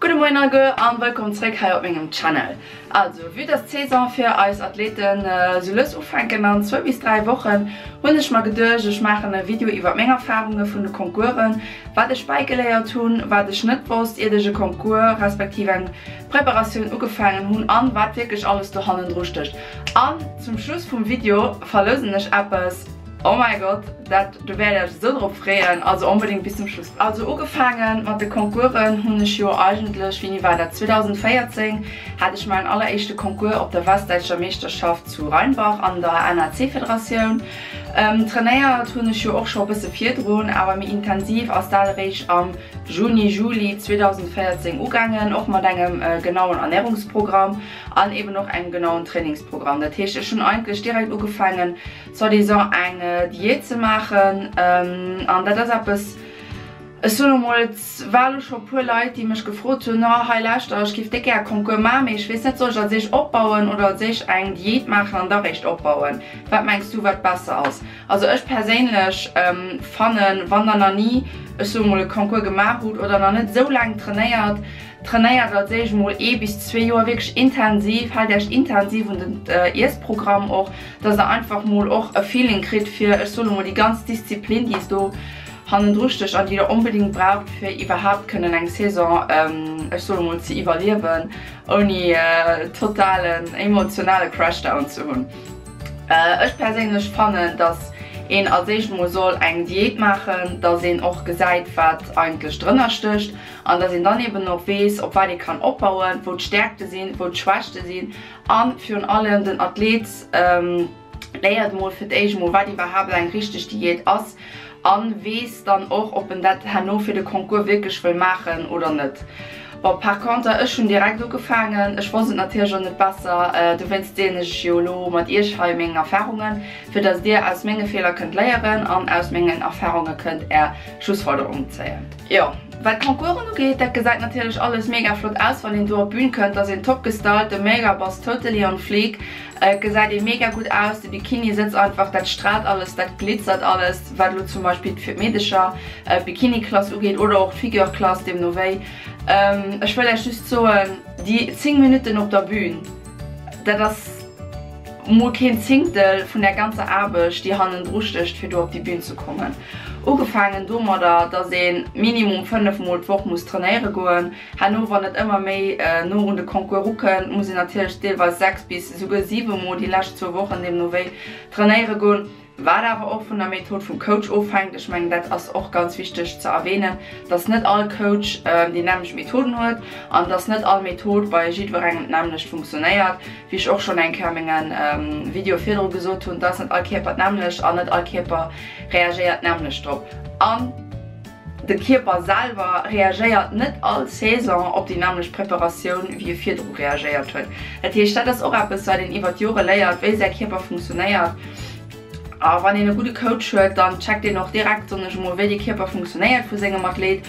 Gudde Moien alleguer an wëllkomm zréck hei op mengem Channel. Also vue dass d'Saison fir eis Athleten sou lues ufänken an zwou bis 3 Wochen, hunn ech mer geduecht ech maachen e Video iwwert meng Erfahrunge vun de Concoursen, wat ech bäigeléiert hunn, wat ech net wosst iert ech e Concours respektiv eng Preparatioun ugefaangen hunn an wat wierklech alles do hannendru stécht. An zum Schluss vum Video verlousen ech eppes. Oh mäi Gott, dat do wäert iech esou drop freeën, also onbedingt bis zum Schluss bleiwen. Also ugefaangen mat de Concoursen hunn ech jo eigentlech, wéini war dat, 2014 hat ech mäin alleréischte Concours op der westdäitscher Meeschterschaft zu Rheinbach an der NAC Federatioun. Trainéiert hunn ech jo och scho e bësse virdrun, awer méi intensiv ass dat eréischt am Juni, Juli 2014 ugaangen, och mat engem genauen Ernährungsprogramm an eben och engem genauen Trainingsprogramm. Dat heescht ech hunn eigentlech direkt ugefaangen soi-disant eng Diät ze maachen an dat ass eppes, ech soen emol, et war elo scho puer Leit déi mech gefrot hunn, oh hei lauschter, ech géif déck gär e Concours maachen, mee ech weess net, soll ech als éischt opbauen oder als éischt eng Diät maachen an da réischt opbauen, wat mengs du wat besser ass? Also ech perséinlech fannen, wann der nach ni, ech soe mol, e Concours gemaach hutt oder nach net esou laang trainéiert, Trainéiert als éischt mol ee bis zwee Joer wierklech intensiv, haalt Iech intensiv un den Iessprogramm och, dass der einfach mol och e Feeling kritt fir, ech soen emol, déi ganz Disziplin déi do hannendru stécht an déi der onbedingt braucht fir iwwerhaapt kënnen eng Saison, ech soen emol, ze iwwerliewen ouni totalen emotionale Crashdown ze hunn. Ech perséinlech fannen, dass een als éischt mol soll eng Diät maachen, dass een och gesäit wat eigentlech drënner stécht An dass een dann eben och weess, op wat ee kann opbauen, wou d'Stäerkte sinn, wou d'Schwächte sinn. A virun allem den Athlet léiert mol fir d'éischt mol, wat iwwerhaapt eng richteg Diät ass a weess dann och, ob en dat herno fir de Concours wierklech wëll maachen oder net. Bon, par conter, ech hunn direkt ugefaangen. Ech wosst et natierlech och net besser. Dowéinst deelen ech jo elo mat iech hei meng Erfarungen, fir dass dir aus menge Feeler kënnt léieren an aus mengen Erfarunge kënnt är Schlussfolgerungen zéien. Jo, wat d'Concoursen ugeet, dat gesäit natierlech alles mega flott aus, wann een do op d'Bühn kënnt, ass een top gestylt, de Make-up ass totally on fleek, et gesäit ee mega gutt aus, de Bikini sëtzt einfach, dat straalt alles, dat glitzert alles, wat elo zum Beispill fir d'Meedecher d'Bikini-Klass ugeet oder och d'Figure-Klass, deemno wéi. Ech wëll Iech just soen, déi 10 Minutten op der Bühn, dat ass mol keen Zéngtel vun der ganzer Aarbecht, déi hannendru stécht, fir do op déi Bühn ze kommen. Ugefaangen domadder, dass ee minimum 5 mol d'Woch muss trainéiere goen. Herno, wann et ëmmer méi no un de Concours erukënnt, muss een natierlech deelweis 6 bis esouguer 7 mol déi lescht zwou Wochen deemno wéi trainéiere goen. Wat awer och vun der Method vum Coach ofhänkt. Ech mengen, dat ass och ganz wichteg ze erwähnen, dass net all Coach déi nämmlecht Methoden huet an dass net all Method bei jiddwerengem d'nämmlecht funktionéiert. Wéi ech och schonn eng Kéier a menge Videoe virdru gesot hunn, dass net all Kierper d'nämmlecht an net all Kierper reagéiert d'nämmlecht drop. An de Kierper selwer reagéiert net all Saison op déi nämmlecht Preparatioun, wéi e virdru reagéiert huet. Dat heescht, dat ass och eppes, wat een iwwer d'Jore léiert, wéi säi Kierper funktionéiert. A wann een e gudde Coach huet, dann checkt een och direkt, soen ech emol, wéi de Kierper funktionéiert vu sengem Athlet.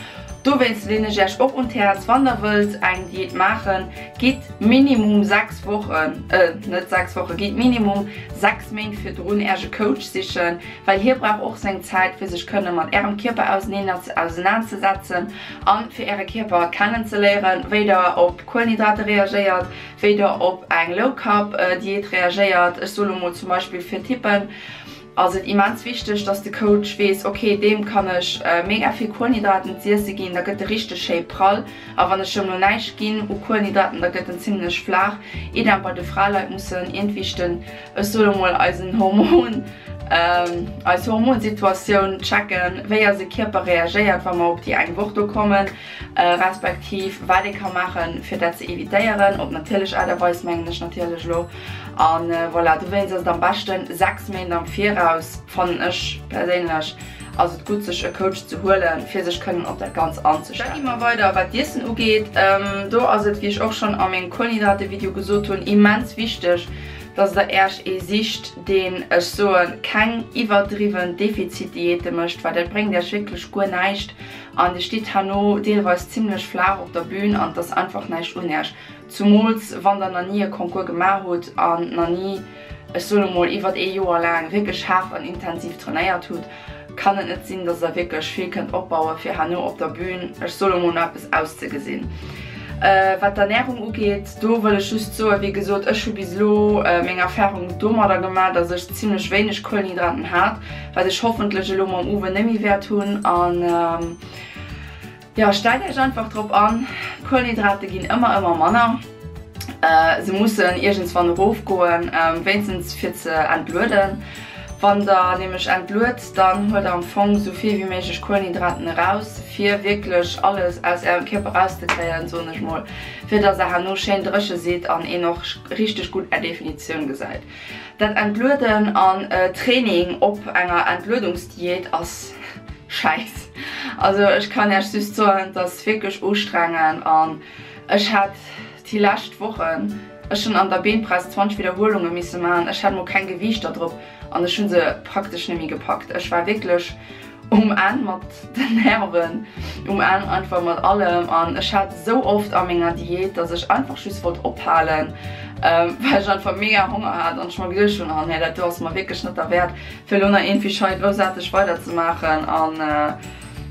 Dowéinst leen ech Iech och un d'Häerz, wann der wëllt eng Diät maachen, gitt minimum 6 Wochen, net 6 Wochen, gitt minimum 6 Méint virdrun Iech e Coach sichen, well hie brauch och seng Zäit fir sech kënne mat Ärem Kierper ausenanerzesetzen a fir Äre Kierper kennenzeléieren, wéi der op Kuelenhydrate reagéiert, wéi der op eng Low Carb Diät reagéiert. Ech soe lo mol zum Beispill fir Typen ass et immens wichteg, dass de Coach weess, ok deem kann ech mega vill Kuelenhydraten z'iesse ginn, da gëtt e richteg schéi prall a wann ech em lo näischt ginn u Kuelenhydraten, da gëtt en zimlech flaach. Idem bei de Fraleit mussen iergendwéi ech soe lo mol eisen Hormon, eis Hormonsituatioun checken, wéi eise Kierper reagéiert, wa mer op déi eng Woch do kommen. Respektiv wat ee ka maachen, fir dat ze evitéieren, op natierlech Aart a Weis mengen ech natierlech elo. A voilà, dowéinst ass et am beschten 6 Méint am Viraus, fannen ech perséinlech, ass et gutt sech e Coach ze huelen, fir sech kënnen op dat Ganz anzestellen. Da gi mer weider wat d'Iessen ugeet. Do ass et, wéi ech och schonn a mengem Kuelenhydrate-Video gesot hunn, immens wichteg, dass der Äerch ee sicht, deen, ech soen, keng iwwerdriwwen Defizitdiäte mécht, well dat bréngt Äerch wierklech guer näischt. An dir stitt herno deelweis zimlech flaach op der Bühn an et ass einfach näischt un iech. Zumools wann der nach ni e Concours gemaach hutt an nach ni, ech soen emol iwwert ee Joer laang, wierklech haart an intensiv trainéiert hutt, kann et net sinn, dass der wierklech vill kënnt opbauen, fir herno op der Bühn, ech soen emol, no eppes auszegesinn. Wat d'Ernärung ugeet, do wëll ech just soen, wéi gesot, ech hu bis elo meng Erfahrung domadder gemaach, dass ech zimlech wéineg Kuelenhydraten hat, wat ech hoffentlech elo mam Uwe net méi wäert hunn. An jo, stellt iech einfach drop an, d'Kuelenhydrate ginn ëmmer, ëmmer manner. Se mussen iergendswann erofgoen, wéinstens fir ze entlueden. Wann der nämlech entluet, dann huelt der am Fong sou vill wéi méiglech Kuelenhydraten eraus, fir wierklech alles aus ärem Kierper erauszekréien, soen ech mol, fir dass der herno schéin dréche sidd an een och richteg gutt är Definitioun gesäit. Dat Entlueden an Training op enger Entluedungsdiät ass schäiss. Also ech kann iech just soen, et ass wierklech ustrengend an ech hat déi lescht Wochen, ech hunn an der Beenpress 20 Widderhuelunge misse maachen, ech hat mol keng Gewiichter drop an ech hu se praktesch net méi gepackt. Ech war wierklech um Enn mat den Nerven, um Enn einfach mat allem an ech hat esou oft a menger Diät, dass ech einfach just wollt ophalen, well ech einfach mega Honger hat an ech mer geduecht hunn, oh nee, dat do ass mer wierklech net derwäert, fir elo nach iergendwéi schei groussaarteg weiderzemaachen an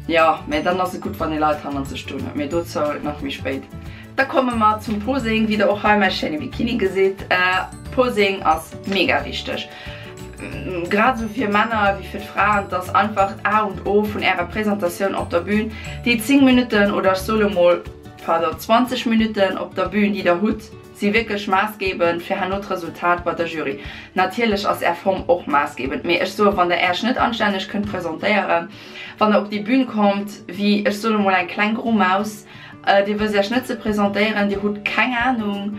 jo, mä dann ass et gutt, wann ee Leit hannert sech stoen huet, mee dozou nach méi spéit. Da komme mer zum Posing, wéi der och hei mäi schéine Bikini gesitt. Posing ass mega wichteg, grad esou fir Männer wéi fir d'Fraen. Et ass einfach d'A und O vun ärer Presentatioun op der Bühn. Déi 10 Minutten oder ech soe mol, pardon, 20 Minutten op der Bühn, déi der hutt, si wierklech maassgebend fir herno d'Resultat bei der Jury. Natierlech ass är Form och maassgebend, mee ech soe wann der äech net anstänneg kënnt presentéieren, wann der op déi Bühn kommt wéi, ech soe mol eng kleng gro Maus, Dir wësst Iech net ze presentéieren, Dir hutt keng Anung,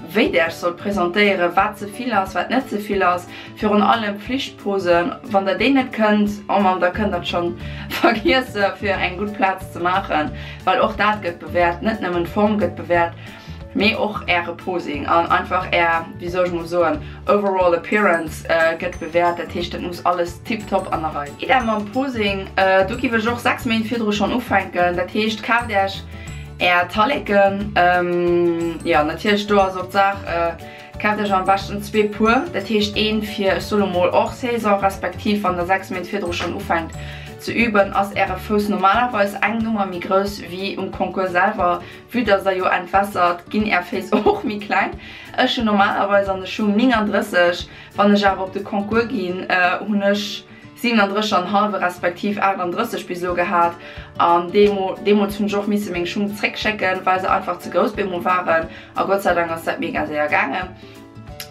wéi Dir Iech sollt presentéieren, wat ze vill ass, wat net ze vill ass, virun allem Pflichtposen, wann Der déi net kënnt, oh Mann, da kënnt Der et schonn vergiesse fir eng gutt Plaz ze maachen, well och dat gëtt bewäert, net nëmmen d'Form gëtt bewäert, mee och Äre Posing an einfach Är, wéi soll ech mol soen, overall appearance gëtt bewäert. Dat heescht, dat muss alles tiptop an der Rei. Idem mam Posing, do giff ech och 6 Méint virdru schonn ufänken. Dat heescht, kaaft Äech Är Talleken, jo natierlech do ass och d'Saach, kaaft Äech am beschten zwee Puer, dat heescht een fir, ech soe lo mol hors saison, respektiv wann der 6 Méint virdru schonn ufänkt ze üben, ass Äre Fouss normalerweis eng Nummer méi grouss wéi um Concours selwer. Vue dass der jo entwässert, ginn är Féiss och méi kleng. Ech hunn normalerweis an de Schung 39, wann ech awer op de Concours ginn, hunn ech 37 an hallwe respektiv 38 bis elo gehat. An deemools hunn ech och misse meng Schung zréckschécken, well se einfach ze grouss bemol waren. A Gott sei Dank ass dat mega séier gaangen.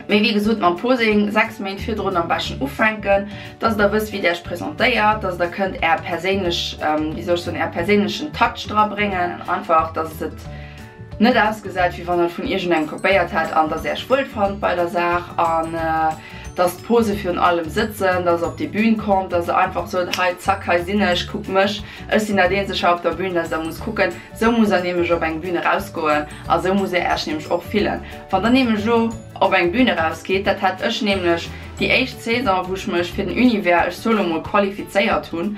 Mee wéi gesot, mam Posing 6 Méint virdrun am beschten ufänken, dass der wësst wéi der iech presentéiert, dass der kënnt är perséinlech, wéi soll ech soen, är perséinlechen Touch dra bréngen, einfach dass et net ausgesäit wéi wann der et vun iergendengem kopéiert hätt an dass är iech wuel fannt bei der Saach an dass d'Pose virun allem sëtzen, dass der op déi Bühn kommt, dass der einfach sot, hei zack, hei sinn ech, kuckt mech, ech sinn dat eenzeg hei op der Bühn, dass der musst kucken. Sou musst der nämlech op eng Bühn erausgoen a sou musst är iech nämlech och fillen. Wann der nämlech elo op eng Bühn erausgeet, dat hat ech nämlech déi éischt Saison, wou ech mech fir den Univers, ech soe lo mol, qualifizéiert hunn,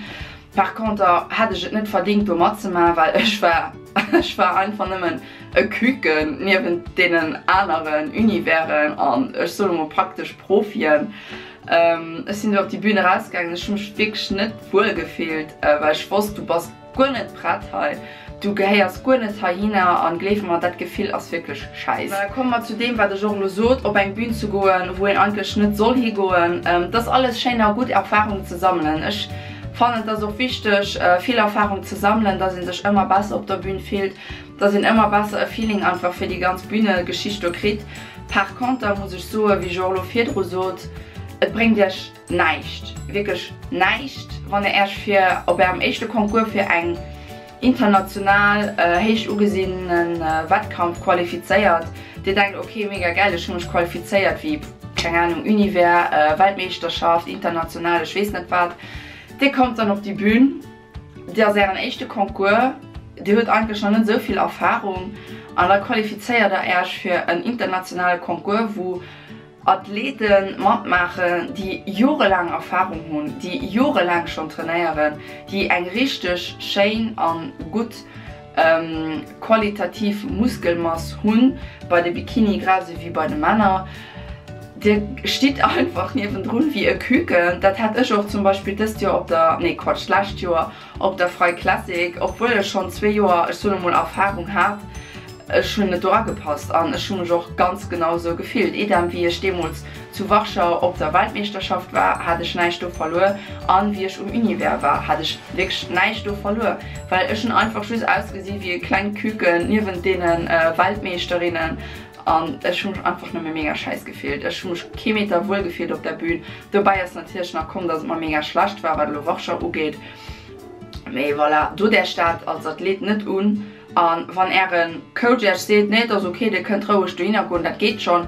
par conter hätt ech et net verdingt do matzemaachen, well ech war, ech war einfach nëmmen e Küken niewent deenen aneren Universen an ech soe lo mol praktesch Profien. Ech sinn do op déi Bühn erausgaangen, ech hu mech wierklech net wuel gefillt, well ech wosst, du bass guer net prett hei, du gehéiers guer net heihinner an gleef mer, dat Gefill ass wierklech schäiss. Da komme mer zu deem, wat ech och elo sot, op eng Bühn ze goen, wou een eigentlech net soll higoen. Et ass alles schéin a gutt, Erfahrung ze sammelen. Ech fannen, et ass och wichteg, vill Erfahrung ze sammelen, dass ee sech ëmmer besser op der Bühn fillt, dass een ëmmer besser e Feeling einfach fir déi ganz Bühnegeschicht do kritt. Par conter muss ech soen, wéi ech och elo virdru sot, et bréngt iech Näischt, wierklech näischt, wann der Äech fir op Ärem éischte Concours fir eng international héich ugesinne Wettkampf qualifizéiert. Dir denkt, ok, mega gäil, ech hu mech qualifizéiert wéi, keng Ahnung, Univers, Weltmeeschterschaft, international, ech weess net wat. Dir kommt dann op déi Bühn, Dir ass Ären éischte Concours, Dir hutt eigentlech nach net esou vill Erfahrung an da qualifizéiert der Äech fir en internationale Concours, wou Athlete matmaachen, déi jorelaang Erfahrung hunn, déi jorelaang schonn trainéieren, déi eng richteg schéin a gutt qualitativ Muskelmass hunn, bei de Bikini grad esou wéi bei de Männer. Dir stitt einfach niewendrun wéi e Küken. Dat hat ech och zum Beispill dëst Joer op der, nee Quatsch, d'lescht Joer op der Frei Classic, obwuel ech schonn zwee Joer, ech soen emol, Erfahrung hat. Ech hunn net do agepasst an ech hu mech och ganz genau sou gefillt. Idem wéi ech deemools zu Warschau op der Weltmeeschterschaft war, hat ech näischt do verluer an wéi ech um Univers war, hat ech wierklech näischt do verluer, well ech hunn einfach just ausgesi wéi e klengt Küken niewent deene Weltmeeschterinnen an ech hu mech einfach nëmme mega schäiss gefillt. Ech hu mech kee Meter wuel gefillt op der Bühn. Dobäi ass natierlech nach komm, dass et mer mega schlecht war, wat elo Warschau ugeet. Mee voilà, dot Äech dat als Athlet net un. A wann äre Coach iech seet, nee et ass ok, dir kënnt roueg dohinner goen, dat geet schonn,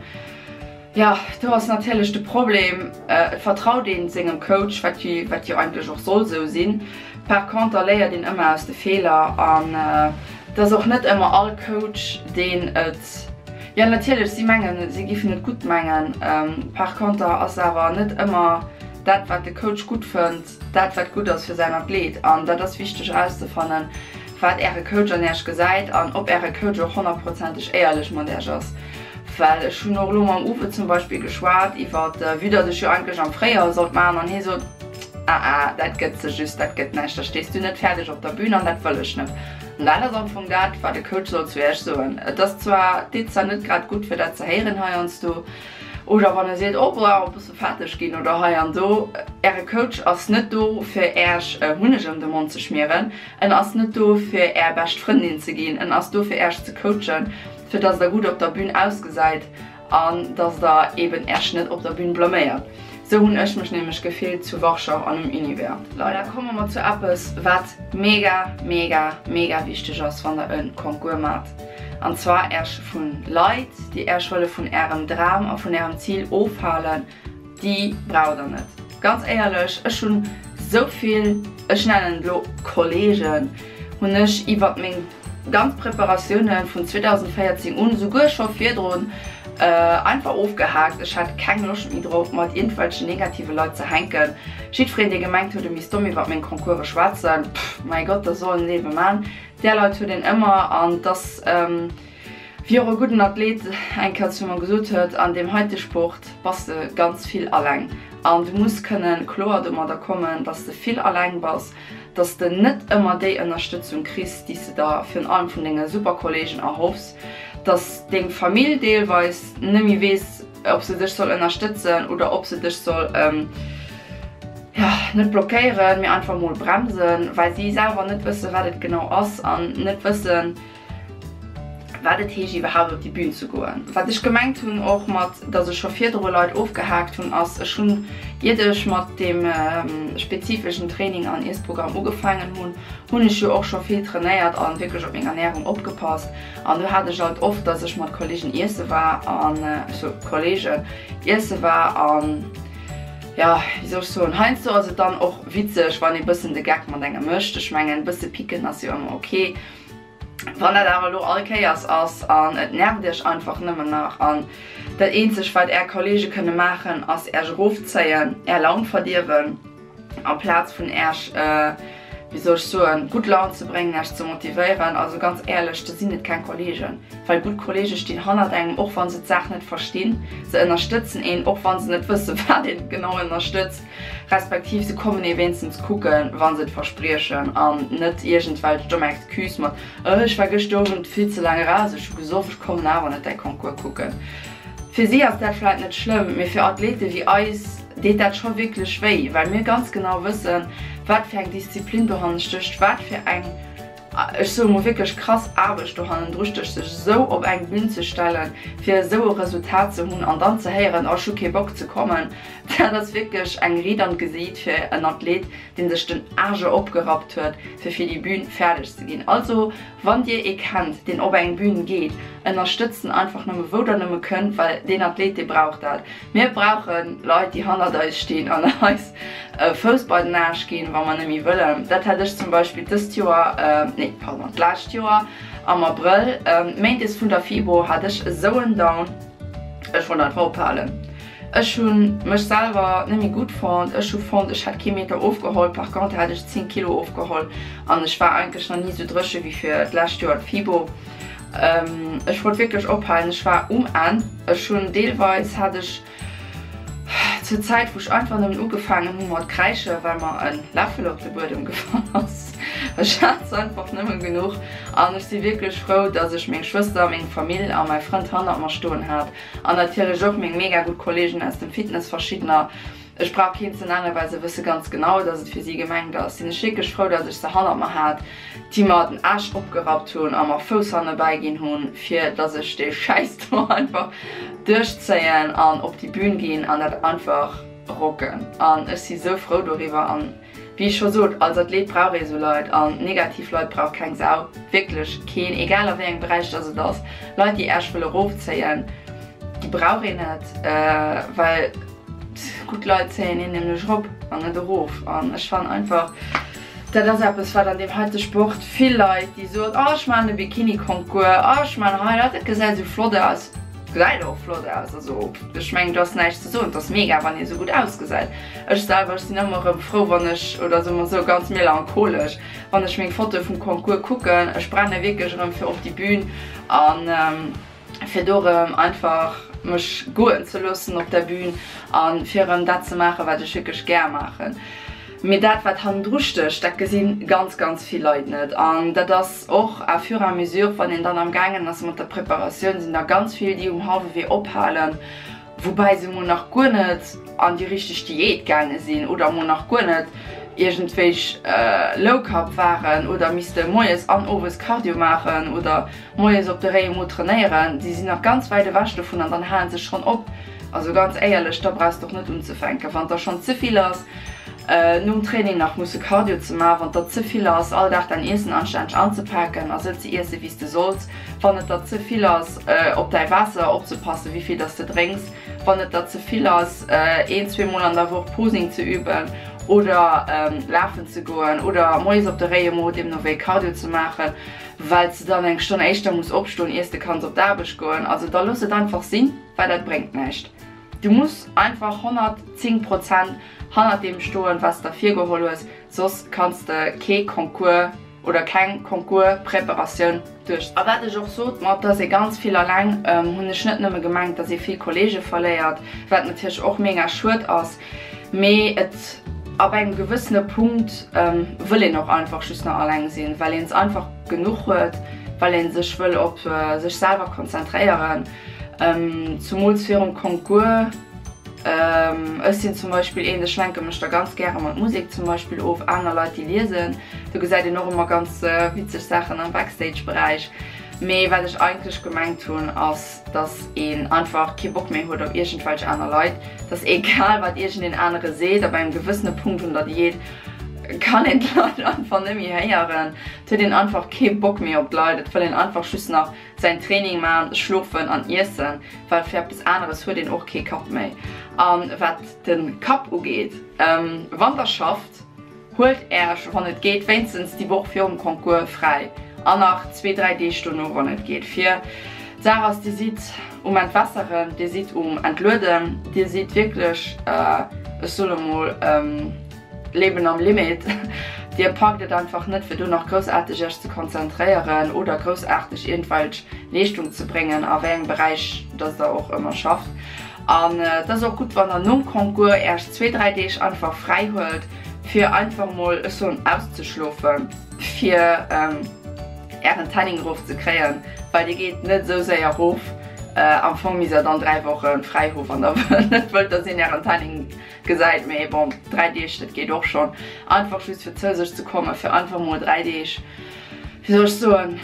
jo do ass natierlech de Problem, et vertraut een sengem Coach, wat wat jo eigentlech och soll esou sinn. Par conter léiert een ëmmer aus de Feeler an et ass och net ëmmer all Coach deen et, jo natierlech si mengen si giffen et gutt mengen, par conter ass awer net ëmmer dat wat de Coach gutt fënnt, dat wat gutt ass fir säin Athlet an dat ass wichteg erauszefannen, wat äre Coach an äech gesäit an ob äre Coach och honnertprozenteg éierlech mat äech ass. Well ech hunn och elo mam Uwe zum Beispill geschwat iwwer, vue datt ech jo eigentlech am Fréijoer sollt maachen an hie sot, Ah ah, dat gëtt se just, dat gëtt näischt, da stees du net fäerdeg op der Bühn an dat wëll ech net. An dat ass am Fong dat, wat e Coach soll zu äech soen. Et ass zwar, deet zwar net grad gutt fir dat ze héieren heiansdo, Oder wann e seet, oh boah, e bësse fatteg ginn oder hei an do. Äre Coach ass net do fir Äech Hunneg ëm de Mond ze schmieren. En ass net do fir Är bescht Frëndin ze ginn. En ass do fir Äech ze coachen, fir dass der gutt op der Bühn ausgesäit an dass der eben Äech net op der Bühn blaméiert. Sou hunn ech mech nämlech gefillt zu Warschau an um Univers. Leider. Da komme mer zu eppes wat mega mega mega wichteg ass wann der e Concours maacht. An zwar Äerch vun Leit, déi Äerch wëlle vun Ärem Dram a vun Ärem Zil ofhalen, déi braucht der net. Ganz éierlech, ech hunn sou vill, ech nennen et elo Kollegen, hunn ech iwwert meng ganz Preparatioune vun 2014 un, souguer scho virdrun, einfach ofgehaakt. Ech hat keng Loscht méi drop, mat iergendwelchen negative Leit ze hänken. Jiddwereen, dee gemengt huet, e misst domm iwwert meng Concourse schwätzen, pff, mäi Gott, da soll en et ebe man. Där Leit huet een ëmmer an et ass, wéi och e gudden Athlet eng Kéier zu mer gesot huet, an deem heite Sport bass de ganz vill alleng an du muss kënnen kloer domadder kommen, dass de vill alleng bass, dass de net ëmmer déi Ënnerstëtzung kriss, déi s de der virun allem vun denge super Kollegen erhoffs, dass deng Famill deelweis net méi weess, ob se dech soll ënnerstëtzen oder ob se dech soll, jo, net blockéieren, mee einfach mol bremsen, well si selwer net wëssen, wat et genau ass an net wëssen, wat et heescht, iwwerhaapt op déi Bühn ze goen. Wat ech gemengt hunn och mat, dass ech scho virdru Leit ofgehaakt hunn, ass, ech hunn, iert ech mat deem spezifeschen Training an Iessprogramm ugefaangen hunn, hunn ech jo och scho vill trainéiert an wierklech op meng Ernärung opgepasst. An do hat ech alt oft, dass ech mat Kollegen iesse war an, ech soe Kollegen, iesse war an, jo, wéi soll ech soen, heiansdo ass et dann och witzeg, wann ee bëssen de Geck mat engem mécht. Ech mengen, e bësse picken ass jo ëmmer ok. Wann dat awer elo all Kéiers ass an et nervt iech einfach nëmmen nach an dat eenzegt, wat är Kollege kënne maachen, ass iech erofzéien, är Laun verdierwen, amplaz vun Äech, wéi soll ech soen, gutt Laun ze bréngen, Äech ze motivéieren. Also ganz éierlech, da sinn et keng Kollegen, well gutt Kollege stinn hannert engem, och wa se d'Saach net verstinn. Se ënnerstëtzen een, och wa se net wësse wat een genau ënnerstëtzt, respektiv se kommen ee wéinstens kucken, wa se et verspriechen an net iergendwelch domm Excuse mat, Oh, ech war gëscht Owend vill ze laang eraus, ech hu gesoff, ech kommen awer net däi Concours kucken. Fir si ass dat vläit net schlëmm, mee fir Athlete wéi eis deet dat scho wierklech wéi, well mir ganz genau wëssen, wat fir eng Disziplin dohanne stécht, wat fir eng, ech soe mol wierklech krass Aarbecht do hannendru stécht, sech esou op eng Bün ze stellen, fir esou e Resultat ze hunn an dann ze héieren, oh ech hu kee Bock ze kommen. Dat ass wierklech eng Ried an d'Gesiit fir en Athlet, dee sech den Aarsch opgerappt huet, fir fir déi Bün fäerdeg ze ginn. Also wann Dir ee kennt, deen op eng Bün geet, ënnerstëtzt en einfach nëmme wou Der nëmme kënnt, well deen Athlet, dee brauch dat. Mir brauche Leit, déi hannert eis stinn an eis e Fouss bei den Aarsch ginn, wa mer net méi wëllen. Dat hat ech zum Beispill dëst Joer, nee, pardon, d'lescht Joer am Abrëll, méindes vun der FIBO hat ech esou en Down, ech wollt einfach ophalen. Ech hu mech selwer net méi gutt fonnt. Ech hu fonnt, ech hätt kee Meter ofgeholl. Par contre hat ech 10 Kilo ofgeholl an ech war eigentlech nach ni esou dréche wéi fir d'lescht Joer d'FIBO. Ech wollt wierklech ophalen, ech war um Enn. Ech hunn deelweis hat ech zur Zäit wou ech einfach nëmmen ugefaangen hu mat kräische well mer e Läffel op de Buedem gefall ass. Ech hat se einfach nëmmen genuch an ech si wierklech frou, dass ech meng Schwëster, meng Famill a mäi Frënd hannert mer stoen hat an natierlech och meng mega gutt Kollegen aus dem Fitness, verschiddener, ech brauch keen ze nennen, well se wësse ganz genau, dass et fir si gemengt ass, sinn ech wierklech frou, dass ech se hannert mer hat, déi mer den Aarsch opgerappt hunn a mer Fouss hannebäi ginn hunn, fir dass ech dee Schäiss do einfach duerchzéien an op déi Bühn ginn an dat einfach rocken. An ech si sou frou doriwwer. An wéi ech scho sot, als Athlet brauch ee sou Leit an negativ Leit brauch keng Sau, wierklech keen, egal a wéi engem Beräich dass et ass. Leit déi Äech wëlle rofzéien, déi brauch een net, well gutt Leit zéien een nämlech erop an net erof. An ech fannen einfach, dat ass eppes wat an deem heite Sport vill Leit déi soen, oh ech maachen e Bikini-Concours, oh ech maachen hei dat, dat gesäit esou flott aus. Gesäit och flott aus, also ech mengen do ass näischt ze soen, et ass mega wann ee sou gutt ausgesäit. Ech selwer ech sinn ëmmer erëm frou wann ech, oder soe mer sou ganz melancholesch, wann ech meng Fotoe vum Concours kucken. Ech brenne wierklech erëm fir op déi Bühn an fir do erëm einfach mech goen ze loossen op der Bühn an fir erëm dat ze maachen wat ech wierklech gär maachen. Mee dat wat hannendru stécht, dat gesi ganz ganz vill Leit net an dat ass och à fur et à mesure, wann een dann am gaangen ass mat der Preparatioun, sinn der ganz vill déi um hallwe Wee ophalen, woubäi se mol nach guer net an déi richteg Diät gaange sinn oder mol nach guer net iergendwéich Low Carb waren oder misste moies an owes Cardio maachen oder moies op de réie Mo trainéieren. Si sinn nach ganz wäit ewech dovun an dann hale se schonn op. Also ganz éierlech, da brauchs de och net unzefänken, wann der schonn ze vill ass. Nom Training nach musse Cardio ze maachen, wann et der ze vill ass, all Dag däin Iessen anstänneg anzepaken a sou ze iesse wéi s de solls, wann et der ze vill ass, op däi Waasser opzepassen, wéi vill dass de drénks, wann et der ze vill ass, een, zweemol an der Woch Posing ze üben oder lafen ze goen oder moies op de réie Mo deemno wéi Cardio ze maachen, well s de dann eng Stonn éischter muss opstoen, iers de kanns op d'Aarbecht goen. Also da looss et einfach sinn, well dat bréngt näischt. Du muss einfach 110 Prozent hannert deem stoen, wat s der virgeholl hues, soss kanns de kee Concours oder keng Concours-Preparatioun duerch. A wat ech och sot mat dass ee ganz vill alleng, hunn ech net nëmme gemengt, dass ee vill Kollege verléiert, wat natierlech och mega schued ass, mee et ab engem gewëssene Punkt wëll een och einfach just nach alleng sinn, well een es einfach genuch huet, well ee sech wëll op sech selwer konzentréieren. Zumools virum Concours. Ech sinn zum Beispill een, ech lenke mech da ganz gäre mat Musek zum Beispill of, aner Leit déi liesen. Do gesäit een och ëmmer ganz witzeg Saachen am Backstage-Beräich. Mee wat ech eigentlech gemengt hunn ass, dass een einfach kee Bock méi huet op iergendwelch aner Leit. Dass egal wat iergendeen anere seet, ab engem gewëssene Punkt vun der Diät kann een d'Leit einfach net méi héieren. Et huet een einfach kee Bock méi op d'Leit. Et wëll een einfach just nach säin Training man, schlofen an iessen, well fir eppes aneres huet een och kee Kapp méi. An wat den Kapp ugeet, wann der schafft, huelt äerch wann et geet wéinstens déi Woch virum Concours fräi an nach zwee, dräi Deeg dono wann et geet. Fir d'Saach ass, dir sidd um entwässeren, dir sidd um entlueden, dir sidd wierklech, ech soe mol, Leben am Limit, dir packt et einfach net fir do nach groussaarteg iech ze konzentréieren oder groussaarteg iergendwelch Leeschtung ze bréngen a wéi engem Beräich dass der och ëmmer schafft. An et ass och gutt wann der nom Concours iech zwee, dräi Deeg einfach fräi huelt fir einfach mol, ech soen auszeschlofen, fir ären Tanning erof ze kréien, well dee geet net esou séier erof. Am Fong misst der dann 3 Woche fräi hu wann der net wëllt dass een ären Tanning Gesäit, mee bon, 3 Deeg, dat geet och schonn. Einfach just fir zou sech ze kommen, fir einfach mol 3 Deeg, wéi soll ech soen,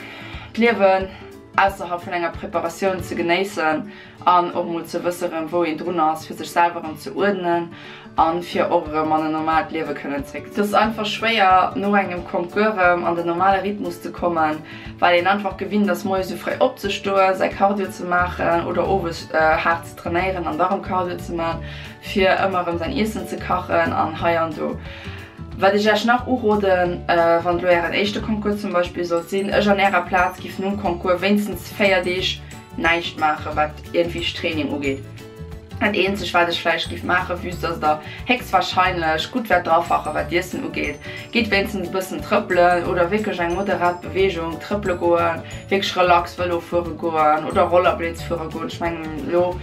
d'Liewen ausserhalb vun enger Preparatioun ze genéissen an och mol ze wësse rëm, wou een drun ass, fir sech selwer erëm ze uerdnen an fir och erëm an en normaalt Liewe kënnen zréck. Et ass einfach schwéier, no engem Concours erëm an den normale Rhythmus ze kommen, well een einfach gewinnt ass, moies esou fréi opzestoen, säi Cardio ze maachen oder owes haart ze trainéieren an da rëm Cardio ze man. Fir ëmmer erëm säin Iessen ze kachen an hei an do. Wat ech Iech nach uroden, wann et elo ären éischte Concours zum Beispill sollt sinn, ech an ärer Plaz giff nom Concours wéinstens 4 Deeg näischt maachen, wat iergendwéi Training ugeet. Dat eenzegt wat ech vläicht giff maachen, vue dass der héchstwahrscheinlech gutt wäert drafachen wat d'Iessen ugeet, gitt wéinstens e bëssen trëppelen oder wierklech eng moderat Beweegung, trëppele goen, wierklech relax Vëlo fuere goen oder Rollerblades fuere goen. Ech mengen elo.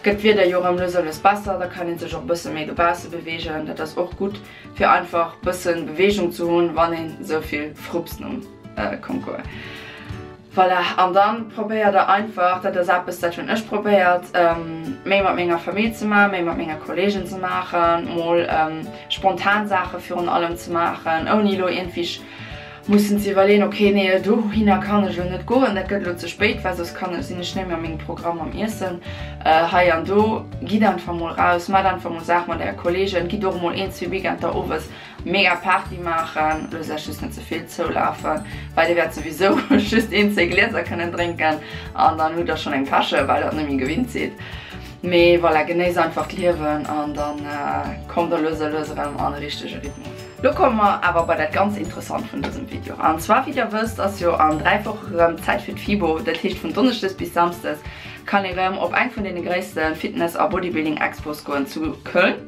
Gëtt d'Wieder jo erëm lues a lues besser, da kann een sech och bësse méi dobausse beweegen. Dat ass och gutt fir einfach bëssen Beweegung ze hunn, wann een esou vill frupst nom Concours. Voilà, an dann probéiert der einfach, dat ass eppes dat hunn ech probéiert, méi mat menger Famill ze maachen, méi mat menger Kollegen ze maachen, mol spontan Saache virun allem ze maachen, ouni elo iergendwéi Mussen ze iwwerleeën, ok, nee, dohinner kann ech elo net goen, dat gëtt elo ze spéit, well soss kann ech, sinn ech net méi a mengem Programm mam Iessen hei an do. Gitt einfach mol raus, maacht einfach mol Saache mat äre Kollegen, gitt och mol een, zwee Weekender owes mega Party maachen, loosst iech just net ze vill zoulafen, well dir wäert souwisou just een, zwee Glieser kënnen drénken an dann hutt der schonn eng Fäsche, well der et net méi gewinnt sidd. Mee voilà, genéisst einfach d'Liewen an dann kommt der lues a lues erëm an e richtege Rhythmus. Lo komme mer awer bei dat ganz Interessant vun dësem Video. An zwar, wéi der wësst, ass jo an 3 Woche rëm Zäit fir d'FIBO. Dat heescht vun Donneschdes bis Samsdes kann ee rëm op eng vun deene gréisste Fitness a Bodybuilding Expos goen zu Köln.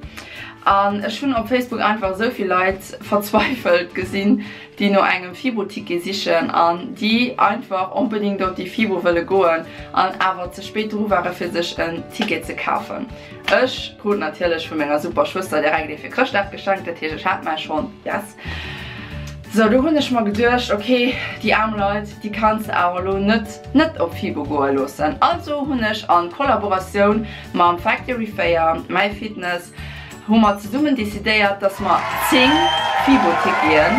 An ech hunn op Facebook einfach esou vill Leit verzweifelt gesinn, déi no engem FIBO-Ticket sichen an déi einfach onbedingt op déi FIBO wëlle goen an awer ze spéit dru ware fir sech en Ticket ze kafen. Ech krut natierlech vu menger super Schwëster direkt ee fir Chrëschtdag geschenkt, dat heescht ech hat mäi schonn, yes. Sou, do hunn ech mer geduecht, ok, déi aarm Leit, déi kanns de awer elo net net op Fibo goe loossen. Also hunn ech an Kollaboratioun mam Factory 4, MyFitness, hu mer zesummen decidéiert, dass mer 10 Fibo-Ticketen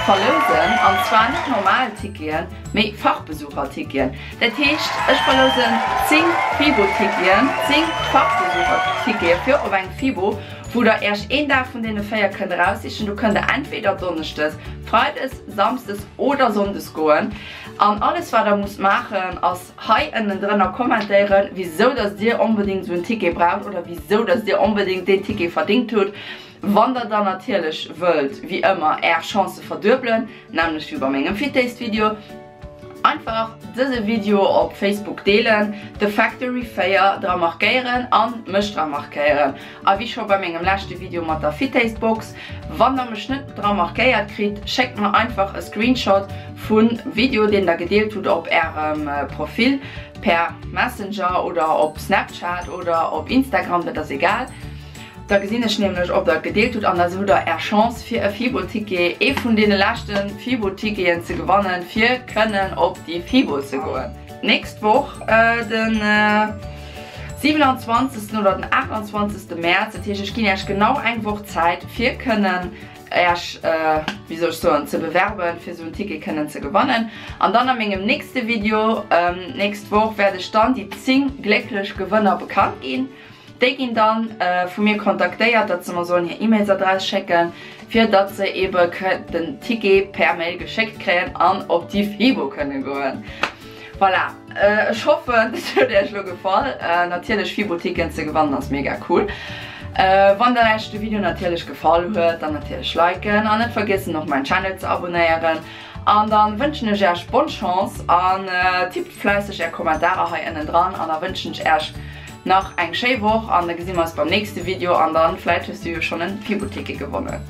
verlousen, an zwar net normal Ticketen, Mee Fachbesucherticketen. Dat heescht, ech verlousen 10 Fibo-Ticketen, 10 Fachbesuchertickete fir op eng Fibo, wou der Äerch een Dag vun deene 4 kënnt eraussichen. Do kënnt der entweder Donneschdes, Freides, Samsdes oder Sonndes goen. An alles wat der musst maachen ass hei ënnendrënner kommentéieren, wisou dass dir onbedingt esou en Ticket braucht oder wisou dass dir onbedingt deen Ticket verdingt hutt. Wann der dann natierlech wëllt wéi ëmmer är Chancë verduebelen, Nämlech wéi bei mengem Fittaste Video. Einfach dëse Video op Facebook deelen, de Factory 4 dra markéieren an mech dra markéieren. A wéi scho bei mengem leschte Video mat der Fittaste Box, wann der mech net dra markéiert kritt, schéckt mer einfach e Screenshot vun Video deen der gedeelt hutt op ärem Profil per Messenger oder op Snapchat oder op Instagram, dat ass egal. Da gesinn ech nämlech ob der et gedeelt hutt an da hutt der är Chance fir e Fibo-Ticket, ee vun deene leschte Fibo-Ticketen ze gewannen fir kënnen op déi Fibo ze goen. D'nächst Woch den 27 oder den 28 Mäerz, dat heescht ech ginn iech genau eng Woch Zäit fir kënnen iech, wéi soll ech soen, ze bewerben fir esou en Ticket kënnen ze gewannen. An dann a mengem nächste Video d'nächst Woch wäert ech dann déi 10 glécklech Gewënner bekannt ginn. Déi ginn dann vu mir kontaktéiert, datt se mer sollen hir E-Mailsadress schécken, fir datt se ebe den Ticket per Mail geschéckt kréien an op déi FIBO kënne goen. Voilà, ech hoffen et huet iech elo gefall. Natierlech FIBO-Ticketen ze gewannen ass mega cool. Wann der iech de Video natierlech gefall huet, dann natierlech liken an net vergiessen och mäin Channel ze abonéieren. An dann wënschen ech iech bonne Chance an tippt fläisseg är Kommentarer hei ënnendran an da wënschen ech iech Nach eng schéi Woch an da gesi mer eis beim nächste Video an dann vläit hues du jo schonn en Fibo-Ticket gewonnen.